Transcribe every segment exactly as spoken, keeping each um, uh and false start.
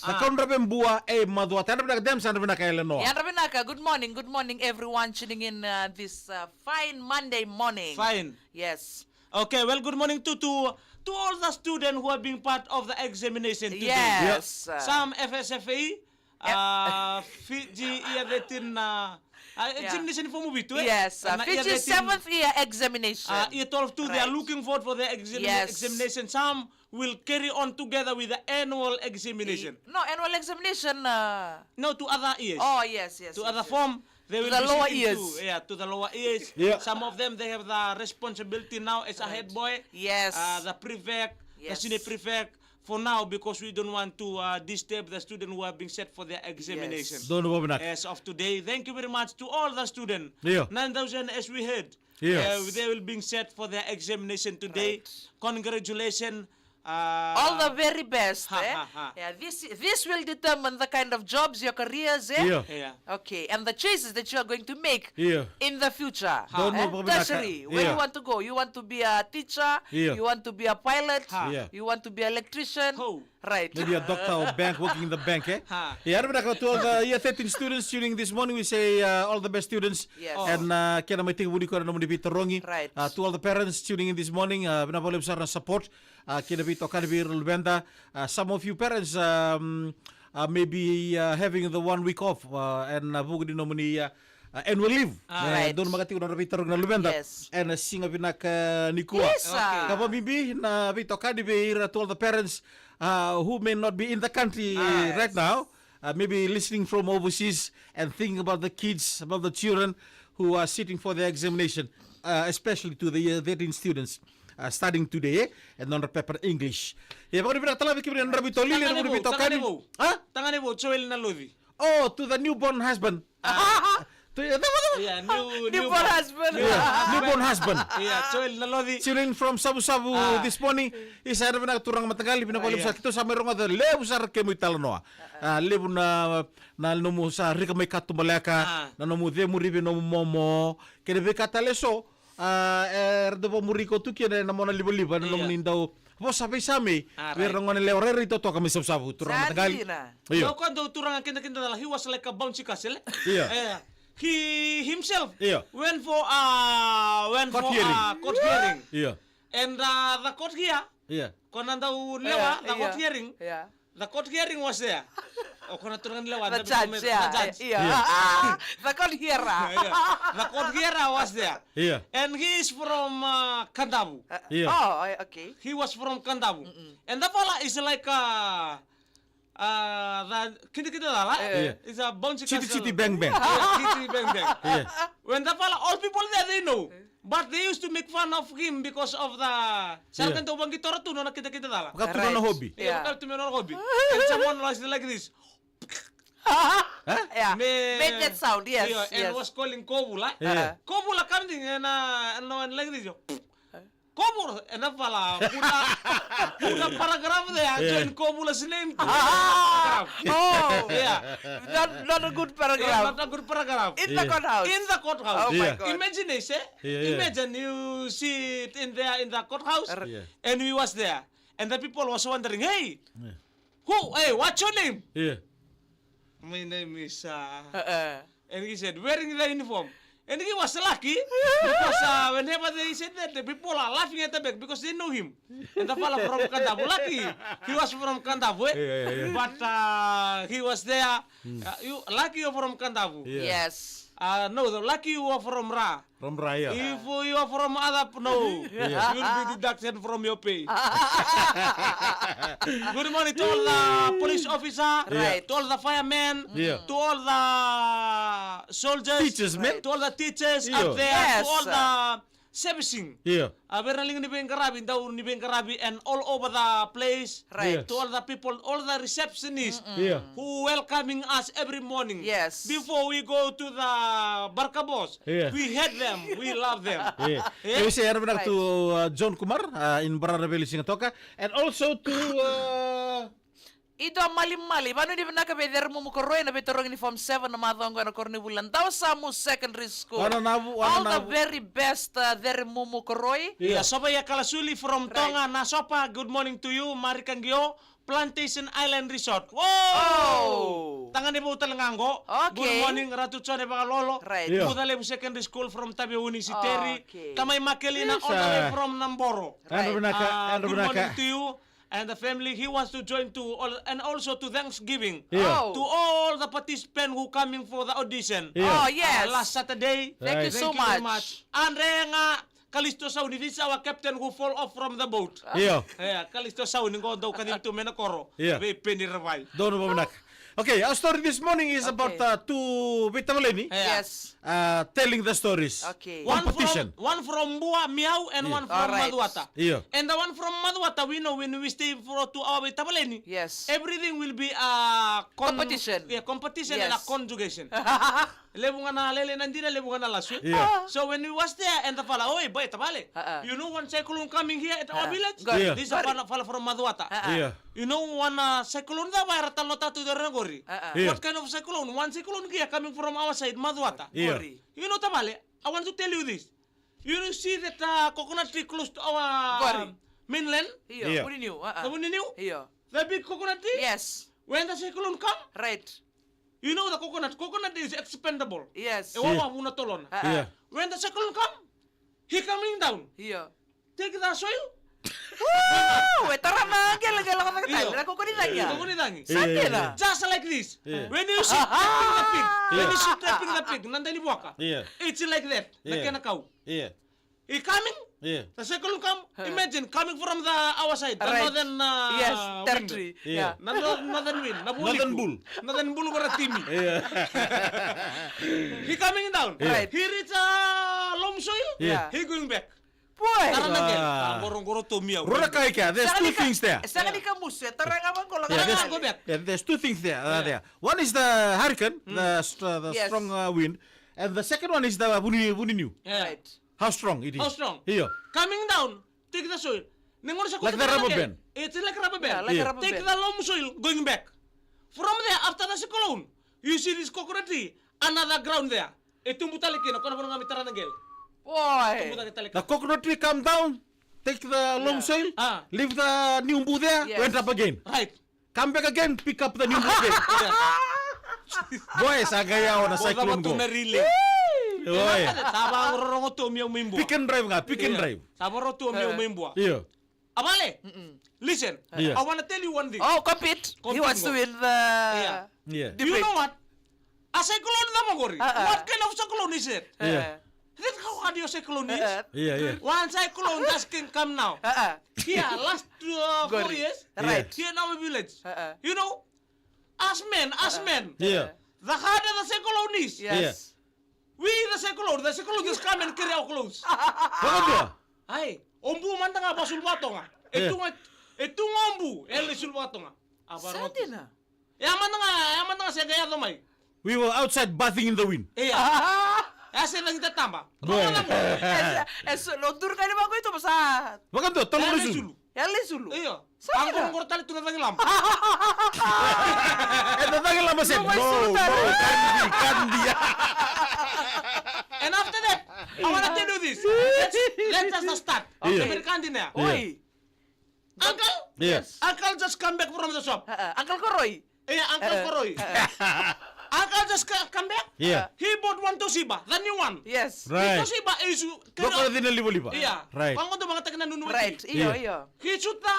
Na Kaudravebua e Macuata. Yadra vinaka Dems, yadra vinaka Elenoa. Yadra vinaka. Good morning, good morning everyone tuning in, uh, this, uh, fine Monday morning. Fine. Yes. Okay, well, good morning to, to, to all the students who are being part of the examination today. Yes. Some F S F A, uh, Fiji Year thirteen, uh, uh, examination form vitu, eh? Yes, uh, Fiji seventh year examination. Uh, year twelve too, they are looking forward for the exam- examination. Some will carry on together with the annual examination. No, annual examination, uh, no, to other years. Oh, yes, yes, to other form. They will be sitting to, yeah, to the lower years. Yeah. Some of them, they have the responsibility now as a head boy. Yes. Uh, the prefect, the senior prefect. For now, because we don't want to, uh, disturb the student who are being set for their examination. Don't worry. As of today, thank you very much to all the students. Yeah. Nine thousand, as we heard. Yes. Uh, they will be set for their examination today. Congratulations. Uh, all the very best, eh? Yeah, this, this will determine the kind of jobs, your careers, eh? Yeah. Yeah. Okay, and the choices that you are going to make in the future. Tertiary, where you want to go? You want to be a teacher? Yeah. You want to be a pilot? Yeah. You want to be an electrician? Right. Maybe a doctor or bank, working in the bank, eh? Yeah, yadra vinaka to all the year thirteen students tuning this morning. We say, uh, all the best, students. Yes. And, uh, kena mai tekivu nikua na nomuni veitarogi. Right. Uh, to all the parents tuning in this morning, uh, vinaka vakalevu sara na support. Uh, kei na veitokani vei ira na luveda. Uh, some of you parents, um, uh, maybe, uh, having the one week off, uh, ena vuku ni nomuni, uh, uh, annual leave. Donumaka tiko na nodra veitarogi na luveda ena siga vinaka nikua. Ka vakabibi na veitokani vei ira, to all the parents, uh, who may not be in the country right now, uh, maybe listening from overseas and thinking about the kids, about the children who are sitting for their examination, uh, especially to the year thirteen students, uh, studying today, eh, ena nodra pepa na English. Ia, vakavinavinaka tale vei kemuni na nodra veitokani, na nomuni veitokani. Tagane vou, Joel Naloci. Oh, to the newborn husband. Ah, to, yeah, new, newborn husband. Yeah, newborn husband. Yeah, Joel Naloci. Tuning from Savusavu this morning. Isa, yadra vinaka turaga mataqali, vinaka vakalevu sara, keitou sa mai rogoca levu sara kemu italanoa. Ah, levu na, na nomu sa rika mai katubaleka, na nomu cemuri vei nomu momo, kei na veika tale eso. Ah, e, era dau vakamuri iko tu kina ena monalivaliva, na nomuni dau vosa veisamei vei ira na goneyalewa rairai totoka mai Savusavu, turaga mataqali. Io. Io, ko dou turaga kidakidacala, he was like a bouncy castle. Io. Eh, he himself went for, uh, went for a court hearing. Io. And, uh, the court here, ko na dau lewa, the court hearing. The court hearing was there. O ko na turaga ni lewa, the judge, yeah, the judge. Yeah. The court hearer. Yeah. The court hearer was there. Yeah. And he is from, uh, Kadavu. Yeah. Oh, okay. He was from Kadavu. And the fella is like, uh, uh, the kidakidacala. Yeah. Is a bouncy castle. Chitty chitty bang bang. Yeah, chitty bang bang. Yeah. When the fella, all people there, they know. But they used to make fun of him because of the, sa qai dau vaqitora tu nona kidakidacala. Vaka tu nona hobby. Io, vaka tu me nona hobby. And someone was like this. Huh? Yeah. Made that sound, yes, io, and was calling Kovula. Yeah. Kovula coming and, uh, and, and like this. Kovula, and the fella put a, put a paragraph there, join Kovula's name to the paragraph. Oh. Yeah. Not, not a good paragraph. Yeah, not a good paragraph. In the courthouse. In the courthouse. Oh my God. Imagine, eh? Yeah, yeah. Imagine you see it in there in the courthouse, yeah, and we was there, and the people was wondering, "Hey, who? Hey, what's your name?" Yeah. "My name is, uh," and he said, "Wearing the uniform." And he was lucky because, uh, whenever they said that, the people are laughing at the back because they know him. And the fella from Kadavu, lucky he was from Kadavu, eh? Yeah, yeah, yeah. But, uh, he was there. Uh, you lucky you're from Kadavu. Yeah. Yes. Uh, no, the lucky you are from Ra. From Ra, yeah. If you are from other, no, yeah, you will be deducted from your pay. Good morning to all the police officer, right, to all the firemen, yeah, to all the soldiers, teachers, man, to all the teachers, yeah, out there, yes, to all the servicing. Yeah. A vei ira na liga ni veiqaravi, dau ni veiqaravi, and all over the place. Right. Yes. To all the people, all the receptionists, yeah, who welcoming us every morning. Yes. Before we go to the Barkabos, yeah, we hate them, we love them. Yeah. Yeah. E, se era vinaka tu, uh, John Kumar, uh, in Barara Valley Sigatoka, and also to, uh, Ito Malimali, vanua ni vinaka vei Ceremumu Koroi, na veitarogi ni Form seven na macawa oqo ena koronivuli na Dausamu Secondary School. Wananavu, All the wananavu. very best, uh, Ceremumu Koroi. Ia, Sova ia Kalasuli from Right. Tonga, Nasopa, good morning to you, Marika Qio, Plantation Island Resort. Whoa! Oh. Taga ni vou tale ga qo. Okay. Good morning, Ratu Jone Vakalolo. Right. Ia. Mucalevu Secondary School from Taveuni Siteri. Okay. Tamai Makelina, Yes, all the way uh, from Naboro. Yadra Right. vinaka, Uh, yadra good morning vinaka. to you. And the family, he wants to join to all, and also to Thanksgiving. Yeah. Oh. To all the participants who coming for the audition. Yeah. Oh, yes. Uh, last Saturday. Thank you Right. so Thank you very much. much. Andrea Kalisto Sauni, this is our captain who fall off from the boat. Yeah. Yeah, Kalisto Sauni, qo dau kacivi tu mai na koro. Yeah. Vei Peni Ravai. Donu vavinaka. Okay, our story this morning is Okay. about, uh, two veitavaleni. Yeah. Yes. Uh, telling the stories. Okay. One Competition. from, one from Bua, Miau, and Yeah. one from All right. Macuata. Yeah. And the one from Macuata, we know when we stay for two hour with tavaleni, Yes. everything will be a con- Competition. Yeah, competition and a Yes. conjugation. Levu ga na lele na dina, levu ga na lasu. Yeah. So when we was there and the fala, "Oi, boy, tavale, Uh-uh. you know one cyclone coming here at our Uh-uh. village? Good. Yeah. This is a Good. fala, fala from Macuata." Uh-uh. Yeah. You know one, uh, cyclone cava era talanoataka tu cake qori? Uh-uh. Yeah. What kind of cyclone? One cyclone here coming from our side, Macuata. Yeah. Qori. You know, tavale, I want to tell you this. You see that, uh, coconut tree close to our, Qori. um, mainland? Io, Yeah. Vuniniu, uh-uh. The Vuniniu? Io. The big coconut tree? Yes. When the cyclone come, Right. you know the coconut, coconut is expendable. Yes. E Yeah. wawa vuna tolona. Uh-uh. Yeah. When the cyclone come, he coming down. Io. Take the soil. Woo! E tara na qele, qele, qele, qele, Io. qele, qele, qele, Io. qele. Qele, qele. Sa Yeah, yeah, dina. yeah. Just like this. Yeah. When you see trapping the pig, Yeah. when you see trapping the pig, na dani vuaka. Yeah. It's like that. Na Yeah. kena kau. Yeah. He coming, Yeah. the cyclone come. Huh. Imagine coming from the our side, the Right. northern, uh, Yes, wind. territory. Yeah. Yeah. Na nor- northern wind, na Northern Vuliku. Bull. Northern Bull qo ra timi. Yeah. He coming down. Yeah. Right. He reach, uh, loam soil. Yeah. Yeah. He going back. Boy. Tara na qele. Ah. Qoroqoro tomia. Rora kai kea, there's Sega two ni ka- things there. sega ni ka musu, e tara ga vaqo, Yeah, Tara there's, ga vaqo back. yeah, there's two things there, uh, Yeah. there. One is the hurricane, Mm. the st- the Yes. strong, uh, wind, and the second one is the vuni vuniniu. Yeah. Right. How strong it is. How strong? Io. Coming down, take the soil. Ni qori sa Like the rubber band. It's like rubber band. Yeah, like Yeah. a rubber Take band. the loam soil, going back. From there, after the cyclone, you see this coconut tree, another ground there. E tubu tale kina, ko na vanua ga mai tara na qele. Boy. Tubu tale tale The kina. coconut tree come down, take the loam Yeah. soil, Ah. leave the new bu there, Yes. went up again. Right. Come back again, pick up the new bu again. Yeah. Boy, sa qai yawa na Boy, cyclone tava tu qo. na relay. Boy. Sa vakarorogo tu o Miau mai Bua. Pick and drive ga, pick and Yeah. drive. Sa vakarorogo tu o Miau Eh. mai Bua. Yeah. Avale. Mm-mm. Listen. Yeah. I wanna tell you one thing. Oh, compete. He Compete wants to go. win the Yeah. Yeah. You debate. know what? A cyclone cava qori? Uh-uh. What kind of cyclone is it? Yeah. Uh-uh. That's how hard your cyclone is. Uh-uh. Yeah, yeah. One cyclone just can come now. Uh-uh. Here, last, uh, four Qori. years, Right. here in our village. Uh-uh. You know, us men, us Uh-uh. men, Yeah. the harder the cyclone is, Yes. Yeah. we the cyclone, the cyclone just come and carry our clothes. Vakadua. Ai, o bu mada ga vakasuluvaka toga. E Yeah. tu ga, e tu ga o bu, e lai suluvaka toga. A Sa vakaroto. dina. E a mada ga, e a mada ga se qai yaco mai. We were outside bathing in the wind. Ia. E a se cagi tataba. Boy. Vakaroto. E so, e so, lo duru ka ni vako i tomo sa. Vakadua, talo E a na lai sulu. sulu. E a lai sulu. Io. Sa A dina. qoroqoro tale tu na cagi laba. E na cagi laba se. No, No, no, no, sulu tale. Kandi, kandi. And after that, I wanna tell you this. That's, that's just the start. Ia. American dinner. Ia. Oi. Uncle? Yes. Uncle just come back from the shop. Uh, uh, Uncle Koroi. Yeah, Uncle Uh, Koroi. uh, uh. Uncle just ca- come back. Yeah. He bought one Toshiba, the new one. Yes. Right. The Toshiba is, uh, Boko cannot- na cina livaliva. Yeah. Right. Vango tu vakatakina nunu Right. Io, Yeah. io. He shoot the,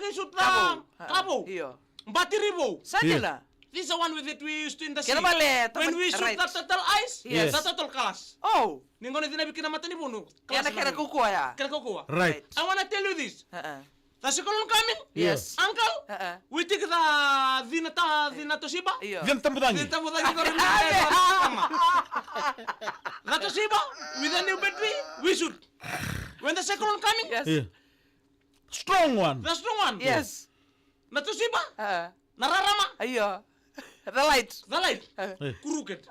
he shoot the Kavo. Uh, uh, kavo. Io. Battery vou. Sa Yeah. dina. This is the one with it we used to in the Kena sea. vale, When tama- we shoot right. the turtle eyes, Yes. the turtle colors. Oh. Ni gone cina viki na mata ni vunu. Kena Class kena na vunu. Kukua ya. Kena kukua. Right. Right. I wanna tell you this. Uh-uh. The cyclone coming. Yes. Uncle, Uh-uh. we take the cina ta, cina Toshiba. Io. Cina tabucagi. Cina tabucagi. The Toshiba with a new battery, we shoot. When the cyclone coming, Yes. Yeah. Strong one. The strong one. Yes. Na Toshiba. Uh-uh. Na rarama. Io. The light. The light. Uh. Eh. Crooked.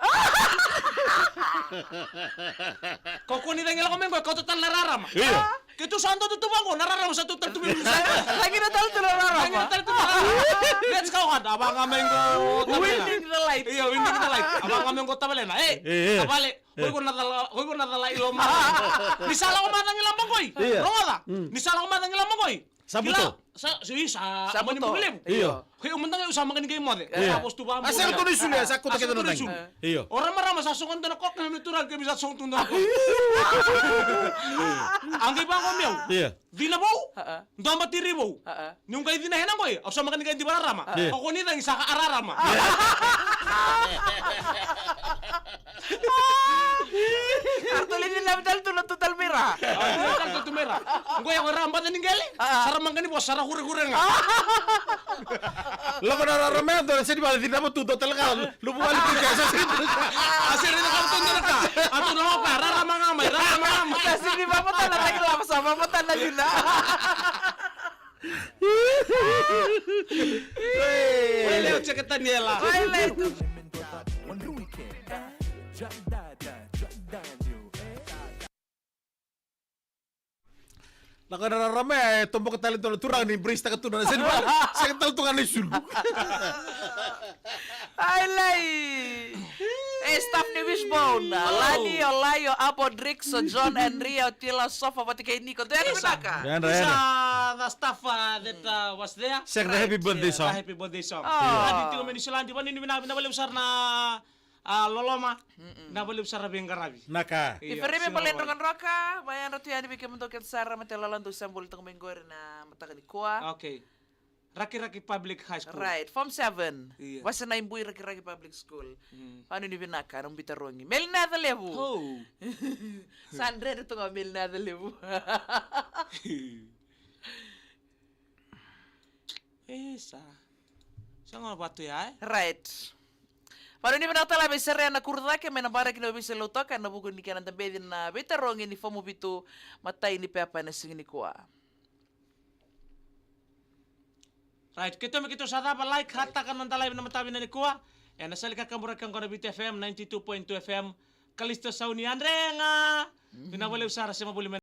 Kau kua ni cagi lako mai qo, kauta tale na rarama. Io. Keitou sa dua tu vaqo, na rarama sa tu tale tu mai. Lagina tale tu na rarama. Lagina tale tu na rarama. Let's go, hot. A vaqa mai qo tavalena. Winning the light. Io, winning the light. A vaqa mai qo tavalena. E, e, e. Tavale. Ko iko na cala, ko iko na cala i loma. Ni sa lako maca ni lama qoi. Io. Rogoca. Mm. Ni sa lako maca ni lama qoi. Sa buto. Kila, sa, sa, sa, sa mani buto. Buto levu. Io. Koi au mada ga au sa maka ni qai moce. Io. Sa vosa tu vaqo. A sega tu na isulu, sa kuta kece na dagi. Io. O ramarama sa sogo tu na koka, me tura ke mi sa sogo tu na koka. A qai vaqo meu. Io. Cina vou. A, a. Dua batiri vou. A, a. Ni u qai cina hena qoi, au sa maka ni qai diva rarama. Io. O ko ni cagi sa ka a rarama. Arto le ni lami tale tu na tu tale mai ra. A, tu tale tu mai ra. Qo ya ko ra bata ni qele. A. Sa ra maqani vo, sa ra hurehure ga. Lako na rarama ya, dua na seni vale cina vo tu dua tale ka. Luvu vale tu ka, sa seni. A seni na ka tu dua na ka. A tu na oka, rarama ga mai, rarama ga mai. Sa seni vava tale na ki lava, sa vava tale na cina. Oi, leo, check it, Daniela. Oi, leo. Na ka na rarama e toboka tale tu na turaga ni brace taka tu na seni vale. Sega tale tu ga na isulu. Ai lai. E staff ni Wishbone. Hello. Lani, o Lai, o Apo, Drix, o John, Andrea, o Tila, o Sofa vata kei Niko. Dua na vinaka. Yadra, yadra. These are the staff, uh, that, uh, was there. Sang the happy birthday song. The happy birthday song. Oh. Adi tiko mai Niusiladi, vanua ni vinaka, vinaka vakalevu sara na, uh, loloma. Mm-mm. Vinaka vakalevu sara veiqaravi. Naka. Io, Ifereimi Balai Drokadroka, vakayadra tu yani vei kemudou kece sara, mate lala dou sa bula toka mai qori na mataka nikua. Okay. Rakiraki Public High School. Right, Form seven. Io. Vasenai Bui, Rakiraki Public School. Mm. Vanua ni vinaka, na bita rogi. Melina Calevu. Oh. Sa dredre tu ga Melina Calevu. E sa. Sa ga vatu ya, e? Right. Vanua ni vinaka tale vei Serea na Kurucake, mai na baraki ni ovisa Lautoka, ena vuku ni kena dabeci na veitarogi ni fomu vitu, matai ni pepa ena siga nikua. Right, keitou me keitou sa cava, like, hataka na noda live na mataka vinaka nikua. Ena sala ni kakaburaki oqo na Viti F M, ninety-two point two F M. Kalisto Sauni Adrega. Vinaka vakalevu sara, sema voli mai.